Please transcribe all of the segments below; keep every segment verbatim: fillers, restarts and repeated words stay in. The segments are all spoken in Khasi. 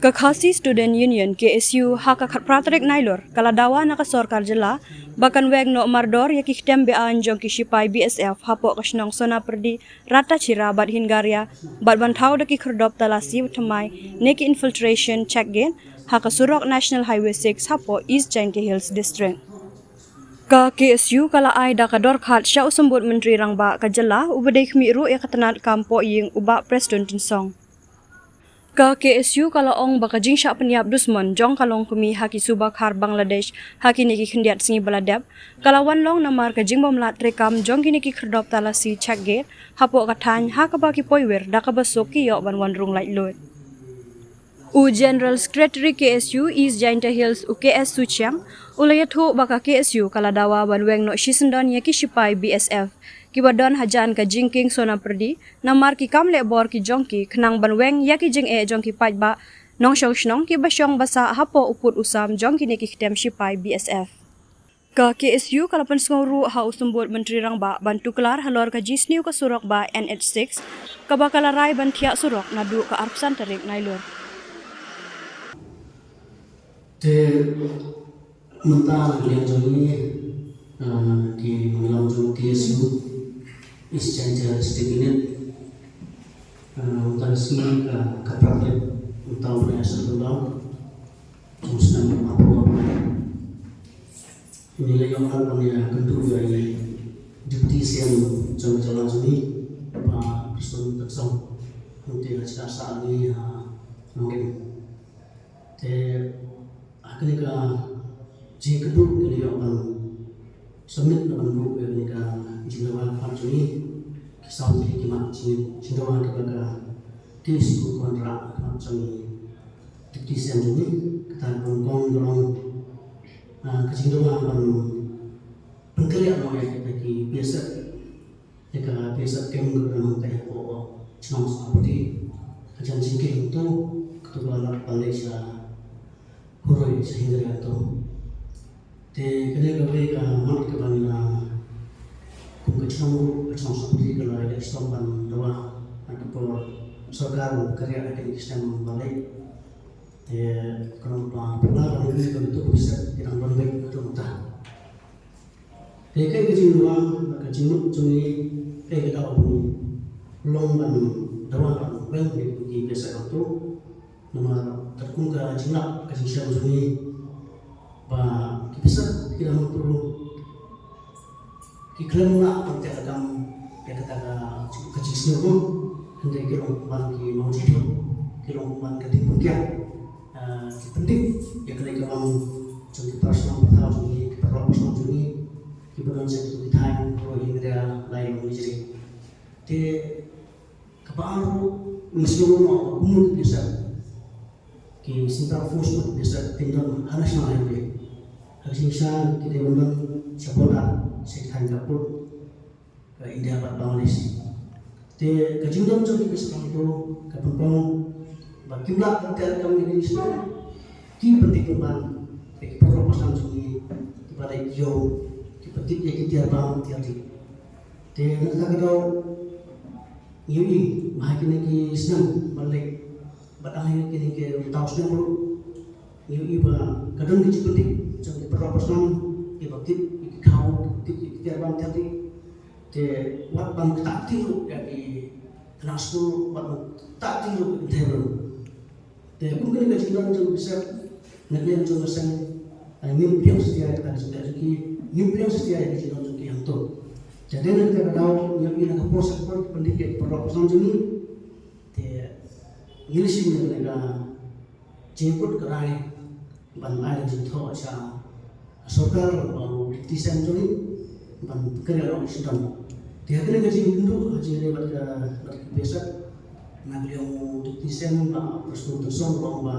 Ka Khasi Student Union, K S U, ha ka khatphra tarik Nailur ka la dawa na ka sorkar jylla ba kan weng noh mardor ïa ki ktem be-aiñ jong ki shipai B S F hapoh ka shnong Sonapyrdi, Ratachira bad Hingaria, bad ban thaw da ki khyrdop talasi thymmai ne ki infiltration check gate ha ka surok National Highway six hapoh East Jaintia Hills District. Ka K S U ka la ai da ka dorkhas sha u Symbud Myntri Rangbah ka jylla uba dei khmih ruh ïa ka tnad kam pohïing u Bah Prestone Tynsong. Ka K S U ka la ong ba ka jingshah pynïap dusmon jong ka longkmie ha ki suba khar Bangladesh ha kine ki khyndiat sngi ba la dep ka la wan long namar ka jingbym lad treikam jong kine ki khyrdop talasi check gate hapoh ka thaiñ, ha kaba ki poiwir da kaba suk ki ïoh ban wan rung laitluid. U General Secretary K S U East Jaintia Hills, u K S Suchiang, u la ïathuh ba ka K S U ka la dawa ban weng noh shisyndon ïa ki shipai B S F kiba don hajan ka jingkieng Sonapyrdi, namar ki kam leh bor ki jong ki khnang ban weng ïa ki jingeh jong ki paidbah nongshong shnong kiba shong basa hapoh u pud u sam jong kine ki ktem shipai B S F. Ka K S U ka la pynsngew ruh ha u Symbud Myntri Rangbah ban tuklar halor ka jingsniew ka surok ba N H six, kaba ka la rai ban thiah surok naduh ka arphew san tarik Nailur. Te mynta na ka liang jong ngi, ah, ki nongïalam jong K S U East Jaintia District Unit, ah, mynta ka sngi, ah, ka khatphra tarik mynta u bnai September jong u snem arphew arphew. Ngi la ïoh ban ïakynduh ïa i Deputy C M jong ka jylla jong ngi, Bah Prestone Tynsong, hangtei ha jaka sah ngi ha Nongrim. Te ha kane ka jingïakynduh ngi la ïoh ban submit, la ban buh ïa kane ka jingdawa ha khmat jong ngi. Ki saw tylli ki mat jingdawa kaba ka K S U ka wanrah ha khmat jong ngi, Deputy C M jong ngi. Kata ka nyngkong ka long, ah, ka jingdawa ban pynkhreh noh ïa kita ki P S F, ïa ka P S F camp kaba don hangtai hapoh shnong Sonapyrdi. Ka jan jingkieng hangto, kato ka la lap ban leit sha Huroi, sha Hingaria hangto. Te kane kawei ka mat kaba ngi la, kum ka shnong ruh, ka shnong Sonapyrdi ka la ïaleh shitom ban dawa ha ka por sorkar ban pynkhreh ïa kine ki snem ba leit. Te ka long ba phylla ba ngi, ka bynta ka P S F ki dang don beit haduh mynta. Te kaei ka jingdawa bad ka jingmut jong ngi, kaei ka daw ba ngi long ban dawa ban weng ïa ki P S F hangto. Namar katkum ka jinglap ka jingshem jong ngi ba ki P S F ki dang hangto ki khlem lah ban teh lakam ïa kata ka, ka jingsniew ruh, hynrei ki long kumban ki mawjud, ki long kumban ka diengphyrkiang, ah, ki pyndep ïa ka leit ka wan jong ki para shnong para thaw jong ngi, ki para lok para shnong jong ngi kiba don sha kito ki thaiñ Huroi, Hingaria, Lailong, Nijri. Te kaba ar ruh, ngi sngewthuh ba kumno ki P S F, ki Central Force bad ki P S F kin don ha National Highway. Ha ka jingshisha ki dei ban don sha border, sha ki thaiñ ka pud ka India bad Bangladesh. Te ka jingdon jong ki P S F hangto ka pynpaw ba kim lah ban teh lakam ïa ki jingsniew, ki pyndep kumban ïa ki para lok para shnong jong ngi kiba leit ïew, ki pyndep ïa ki tiar bam tiar dih. Te na kata ka daw ngi ïohi ba ha kine ki snem ba la leit bad ha kine ki mynta u snem ruh, ngi ïohi ba ka don ka jingpyndep jong ki para lok para shnong kiba kit ïa ki khaw, kiba kit ïa ki tiar bam tiar dih. Te wat ban ktah kti ruh ïa ki khynnah skul, wat ban ktah kti ruh ïa ki kynthei ruh. Te kum kane ka jingdon jong ki P S F, na ka liang jong ka seng, eh, ngim pdiang satia ïa kata ka jingdon jong ki, ngim pdiang satia ïa ka jingdon jong ki hangto. Te dei na kata ka daw ngi ïohi na ka por sha ka por ki pyndep ïa ki para lok para shnong jong ngi. Te ngi la shim ïa kane ka jingkut ka rai ban ai ka jingthoh sha sorkar ba u Deputy C M jong ngi ban pynkhreh noh shisyndon. Te ha kane ka jingkynduh, ha jingïaleh bad ka, bad ka P S F, na ka liang u Deputy C M Bah Prestone Tynsong u la ong ba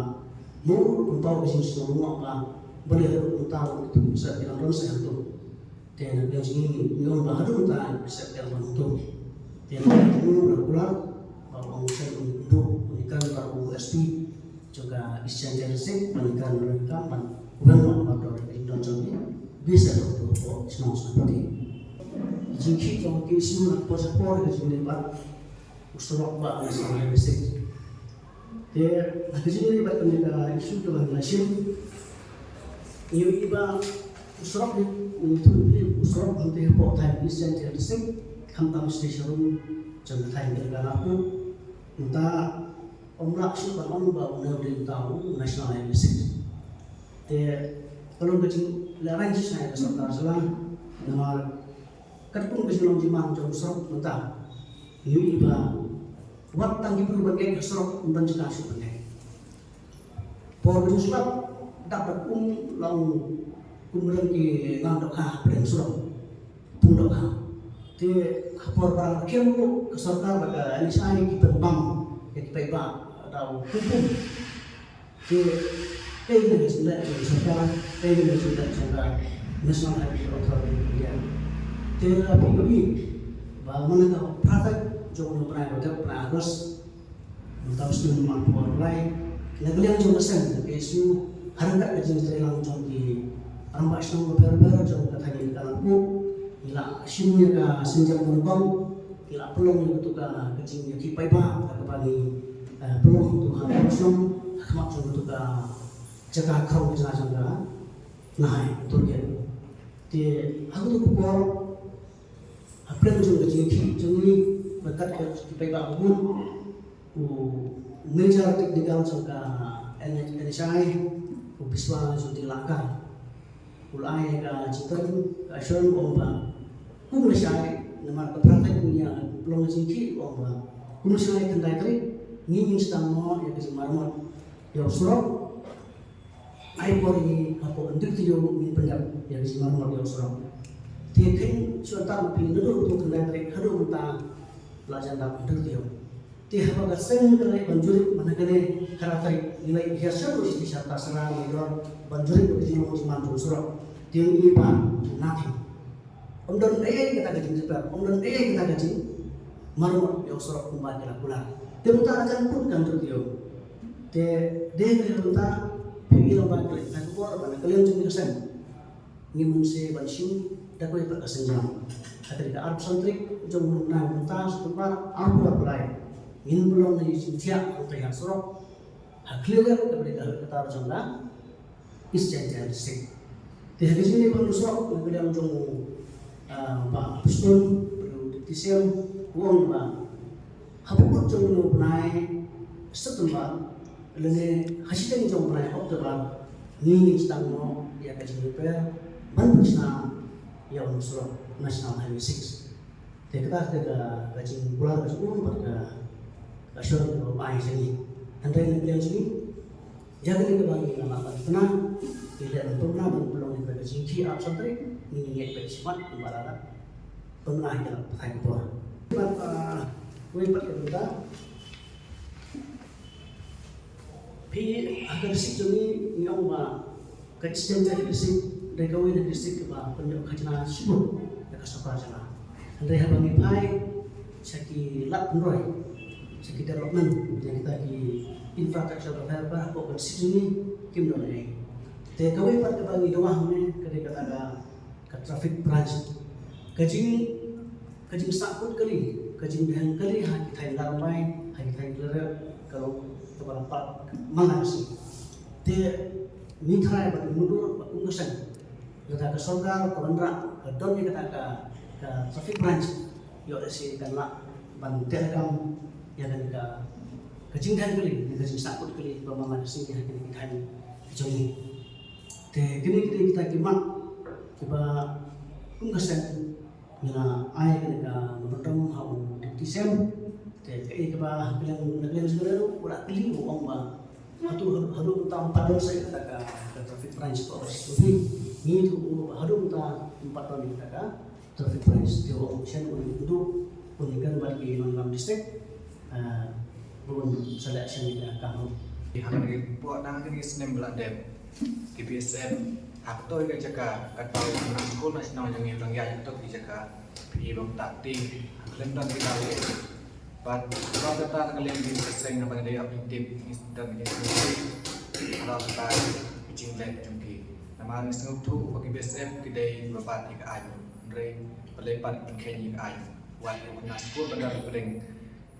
mut u pynpaw ka jingsngewnguh ba balei haduh mynta u Deputy C M ki dang don sa hangto. Te na ka liang jong ngi ngi ong ba haduh mynta ki P S F ki dang don hangto. Te na ka liang jong ngi u la kular ba u ong u shem u jingkynduh, u ïakren bad u S P jong ka East Jaintia Hills District ban ïakren bad u, ban weng noh mardor ïa ka jingdon jong ki P S F hapoh shnong Sonapyrdi. Ka jingkhih jong ka K S U na ka por sha ka por ka jingdei bad u surok ba National Highway six. Te ha ka jingïaleh bad kane ka issue kaba ngi la shim, ngi ïohi ba u surok, ngi ïohi ba u surok hangtei hapoh thaiñ East Jaintia District khamtam shisha sharum jong ka thaiñ Dkhar Nahpuh. Mynta ym lah shuh ban ong ba une u dei uta u National Highway six. Te ka long ka jinglehrain shisha ïa ka sorkar jylla, namar katkum ka jinglong jingman jong u surok mynta ngi ïohi ba wat tang ki briew ban ngeit ha surok ym don jaka shuh ban ngeit. Por ba ju slap dap ba um la um kum rem ki nang dohkha pdeng surok, pung dohkha. Te ha por ba rang rkhiang ruh ka sorkar bad ka N H A I ki pynbam ïa ki paidbah da u pung pung. Te kaei kane ka jingleh jong ka sorkar, kaei kane ka jingleh jong ka National Highway Authority of India. Te lada phi ïohi ba man la ka phra tarik jong u bnai ba dep, bnai August, mynta u snem arphew arphew lai, na ka liang jong ka seng ka K S U, ha ryngkat ka jingtreilang jong ki rangbah shnong bapher bapher jong ka thaiñ Dkhar Nahpuh, ngi la shim ïa ka sienjam nyngkong, ngi la pynlong ïa katu ka, ka jingïakhih paidbah, kaba ngi, eh, pynlong ïa katu ha ka shnong, ha khmat jong katu ka jaka khrong jaka jong ka Nahai Toll Gate. Te ha katu ka por, ha pdeng jong ka jingïakhih jong ngi bad kat ka, ki paidbah ba bun, u Manager Technical jong ka N H I, u Biswa Jyoti Lahkar, u la ai ka jingkren, ka assurance, u ong ba kum lashai, namar ka phra tarik ngi ïa pynlong ka jingïakhih, u ong ba kum lashai khyndai tarik ngi ngin sdang noh ïa ka jingmaramot ïa u surok. Ai por ïa ngi, hapoh hynriew taïew ngin pyndep ïa ka jingmaramot ïa u surok. Te kheiñ shuwa, tang phi naduh katu khyndai tarik haduh mynta la jan dap hynriew taïew. Te haba ka seng ka leit ban jurip man kane, ka la tarik ngi leit hiar sha Tasra, Mairang ban jurip ïa ka jinglong jingman jong u surok. Te ngi ïohi ba nothing. Ym don ei ei kata ka jingjynjar, ym don ei ei kata ka jingmaramot ïa u surok kumba ki la kular. Te mynta la jan kut kan tu ïoh. Te dei na ka bynta phi ïohi lem ba ka leit ka khubor ba na ka liang jong ka seng ngim mynsiem ban shim da kawei pat ka sienjam. Ka tarik ka arphew san tarik jong u bnai mynta September arphew arphew lai, ngin pynlong ïa ka jingthiah hangtei ha surok ha Khliehriat kaba dei ka headquarter jong ka East Jaintia District. Te ha ka jingïakhih ban u surok na ka liang jong u, ah, Bah Prestone, u Deputy C M, u ong ba hapoh kut jong u bnai September lane ha shiteng jong u bnai October ngi ngin sdang noh ïa ka jingrepair ban pynshna ïa u surok National Highway six. Te kata ka, ka jingkular ka jong u bad ka, ka assurance kaba u ai sha ngi. Hynrei na ka liang jong ngi, ïa kane kaba ngi la lah ban pynbna, ngi leh ban pynbna ban pynlong ïa ka jingïakhih arphew san tarik, ngi ngeit beit shakhmat kumba la dep pynbna ha kane ka thaiñ ka por. Bad, ah, kawei pat ka bynta, phi, ha ka district jong ngi, ngi ong ba ka East Jaintia District dei kawei na ki district kaba pynïoh khajna shibun da ka sorkar jylla. Hynrei haba ngi phai sha ki lad pynroi, sha ki development, ïa kita ki infrastructure bapher bapher hapoh ka district jong ngi, kim don ei. Te kawei pat kaba ngi dawa hangne ka dei kata ka, ka traffic branch. Ka jing, ka jingsahkut kali, ka jingdheng kali ha ki thaiñ Ladrymbai, ha ki thaiñ Khliehriat, ka long kaba la pat man la ka sngi. Te ngi tharai bad ngi mutdur ba kum ka seng, lada ka sorkar ka wanrah, ka don ïa kata ka, ka traffic branch, ïoh lehse kan lah ban teh lakam ïa kane ka, ka jingdheng kali ne ka jingsahkut kali ba man la ka sngi ha kine ki thaiñ ki jong ngi. Te kine ki dei kita ki mat kiba kum ka seng ngi la ai kane ka memorandum ha u Deputy C M. Te kaei kaba ha ka liang, na ka liang jong u ruh u la kylli, u ong ba hato haduh mynta ym pat don shuh kata ka, ka traffic branch ka office. Ngi tu u ba haduh mynta ym pat don kata ka traffic branch. Te u ong shen un ïakynduh, un ïakynduh bad ki nongïalam district, eh, ba un sa leh shen ïa ka kam. Ha kane ka por, na kane ka snem ba la dep, ki B S F ha katei ka jaka, katba u nongshun skul na shnong jong ngi u dang ïaid ha katei ka jaka, phi i ba mynta te ha khlem don ki daw leh. Bad ba kata na ka liang jong ka seng, haba ngi dei ap ngi tip, ngi don ngi sngewthuh halor kata ka jingleh jong ki. Namar ngi sngewthuh ba ki B S F ki dei ba bat ïa ka aiñ, hynrei balei pat ban kheiñ ïa ka aiñ? Wat ïa u khynnah skul ban don pdeng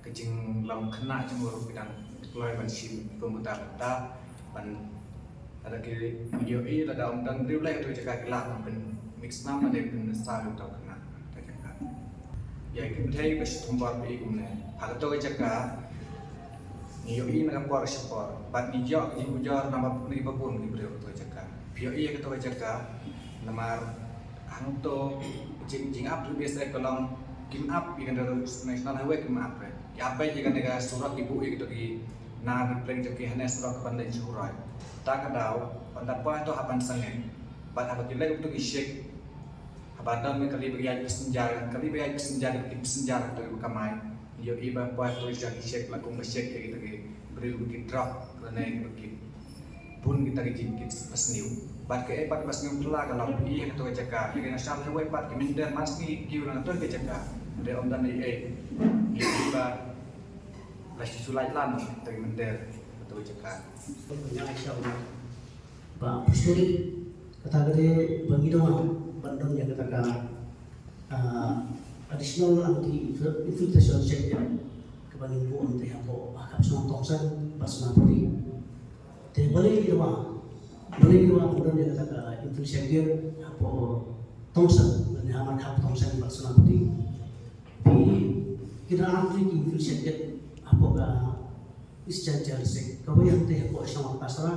ka jinglong khynnah jong u ruh ki dang Kloi ban shim kum kata kata ban ada ki ïohi lada ym don briew leh tu jaka ki lah ban pynmix nam lane pynsaw ïa uta u khynnah uta jaka. Ïa ki pynthei ba shi thombor ba i kumne ha kato ka jaka. Ngi ïohi na ka por sha por bad ngi ïoh ka jingujor na ba pynni ba bun ki briew kato ka jaka. Phi ïohi ïa kato ka jaka namar hangto jing jingap tu biasa ka long kim ap ïa ka national highway kim ap. Ïa bai ïa kane ka surok ki buh ïa kito ki nar ki pleng jong ki hane surok ka ban leit sha Huroi. Ta ka daw ban da poi to ha ban sangeh. Ban haba ki leit to ki shek. Haba don me kali ba ïaid passenger, kali ba ïaid passenger ki passenger to ki kamai. Ïohi ba poi to ïa ki shek la kum ba shek ïa kito ki briew ki drop lane ki bun kita ki jing ki pasniew. Bad ka eh bad ka pasniew pla ka lam ïa ka to ka jaka. Ka na sham ne wei bad ki minder mas ki ki na to ka jaka. Re om dan ei ei. Ïa ba la shi sulai lan to ki minder to ka jaka. Ba pusturi kata ka de ba ngi dong ban dong ïa kata ka ah, additional anti infiltration check ïa kaba ngin buh ante hapoh ha ka shnong Tongsen bad Sonapati. Te balei ngi dawa, balei ngi dawa ban don ïa kata ka infiltration gate hapoh Tongsen lane ha markhap Tongsen bad Sonapati. Phi, ki don ar tylli ki infiltration gate hapoh ka East Jaintia District. Kawei hangtei hapoh shnong Pasra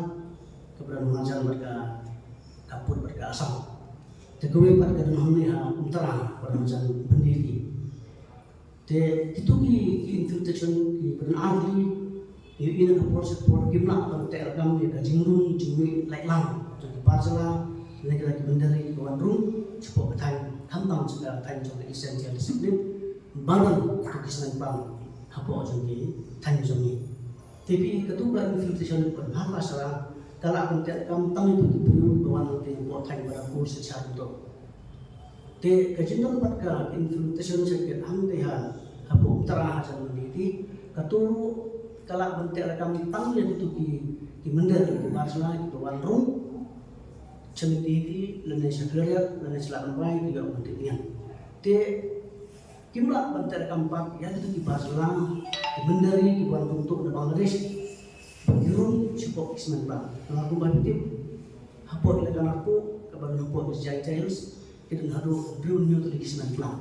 kaba don marjan bad ka, ka pud bad ka Assam. Te kawei pat ka don hangne ha Umtara kaba don marjan Byndili. Te kito ki, ki infiltration kiba don ar tylli, ïohi na ka por sha ka por kim lah ban teh rakam ïa ka jingrung jingmih laitlang jong ki bar jylla ne ki la ki mynder kiba wan rung shapoh ka thaiñ, khamtam sha ka thaiñ jong ka East Jaintia District, ba don ki sngewbha hapoh jong ki thaiñ jong ngi. Te phi, katu ka infiltration ban ha Pasra ka lah ban teh rakam tang ïa ki briew ba wan hangtei hapoh thaiñ Badarkot sha Shillong. Te ka jingdon bad ka infiltration check gate hangtei ha hapoh Umtara ha Jaintia District, katu ruh ka lah ban teh rakam tang ïa kitu ki, ki mynder ki bar jylla kiba wan rung sha Jaintia District lane sha Khliehriat lane sha Lad Rymbai ki ïoh ban teh nian. Te kim lah ban teh rakam pat ïa kitu ki bar jylla ki mynder kiba wan kumto na Bangladesh ba ki rung shapoh ki cement plant. Namar kumba phi tip hapoh Elakanarpuh kaba don hapoh Jaintia Hills ki don haduh hynriew hynñiew tylli ki cement plant.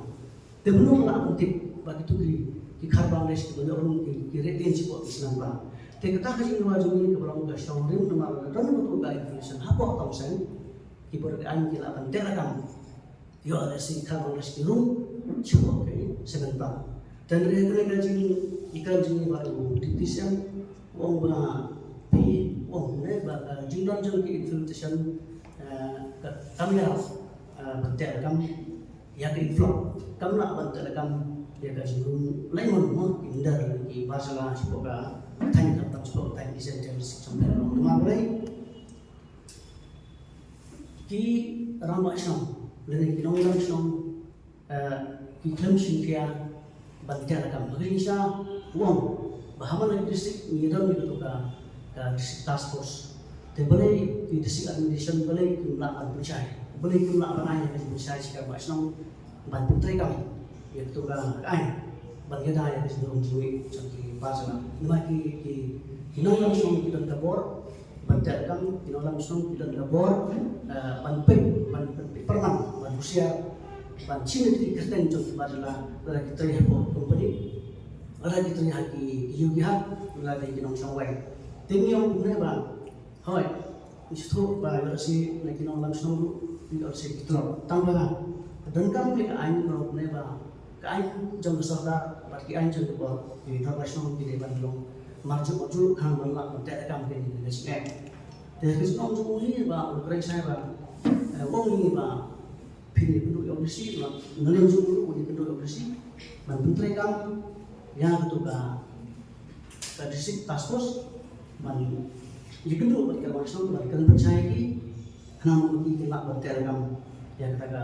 Te mano ba lah ban tip ba kitu ki, ki khar Bangladesh kiba ïoh rung ki, ki rieh dien shapoh ki cement plant. Te kata ka jingdawa jong ngi kaba long ka shong rim namar don katu ka infiltration hapoh Tongsen ki bor ki aiñ ki lah ban teh rakam. Ïoh lehse ka long lehse ki rung shapoh ki cement plant. Te hynrei kane ka jingïakren jong ngi bad u Deputy C M u ong ba phi u ong ne ba ka jingdon jong ki infiltration, eh, ka kam ïa, eh, ban teh rakam ïa ka inflow. Kam lah ban teh rakam ïa ka jingrung laitmon mo ki mynder ki bar jylla shapoh ka thaiñ khamtam shapoh ka thaiñ East Jaintia District jong ka long namar balei ki rangbah shnong lane ki nongïalam shnong, eh, ki khlem shim khia ban teh rakam. Hynrei sha u ong ba ha man la ki district ngi don ïa katu ka, ka district task force. Te balei ki district administration balei kim lah ban pynshai, balei kim lah ban ai ka jingpynshai sha ki rangbah shnong ban pyntreikam ïa katu ka aiñ ban ïada ïa ka jingrung jingmih jong ki bar jylla. Namar ki, ki, ki nongïalam shnong ki don ka bor ban teh rakam, ki nongïalam shnong ki don ka bor, eh, ban peit, ban, ban peit pyrman, ban husiar, ban shim ïa ki kyrteng jong ki bar jylla, lada ki trei hapoh company, lada ki trei ha ki, ki ïew ki hat, lada ki nongshong wai. Te ngi ong kumne ba hooid, ngi sngewthuh ba ïoh lehse na ki nongïalam shnong ruh ïoh lehse ki tlot. Tang ba donkam ïa ka aiñ ruh ne ba ka aiñ jong ka sorkar bad ki aiñ jong ki bor, ki rangbah shnong ki dei ban long marjuh marjuh khnang ban lah ban teh rakam kane ka jingeh. Te ka jingong jong u hi ba u kren shai ba, eh, u ong hi ba phin ïakynduh ïa u D C, ba nongïalam jong u ruh u ïakynduh ïa u D C ban pyntreikam ïa katu ka ka district task force ban ïakynduh bad ki rangbah shnong ban kren pynshai ïa ki khnang ba ki kin lah ban teh rakam ïa kata ka,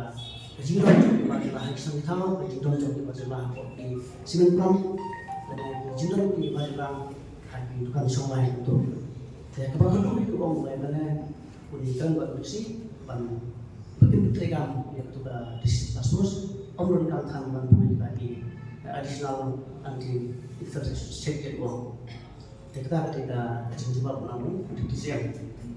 ka jingdon jong ki bar jylla ha ki shnong ki thaw, ka jingdon jong ki bar jylla hapoh ki cement plant, ka jingdon ki bar jylla ha ki dukan shong wai kumto. Te kaba khatduh hi ka ong ba lane u dei ban wan u D C ban, ba kin pyntreikam ïa katu ka district task force, ym donkam than ban pynlong ïa ki additional anti infiltration check gate u ong. Te kata ka dei ka jingjubab na u Dr. T J M.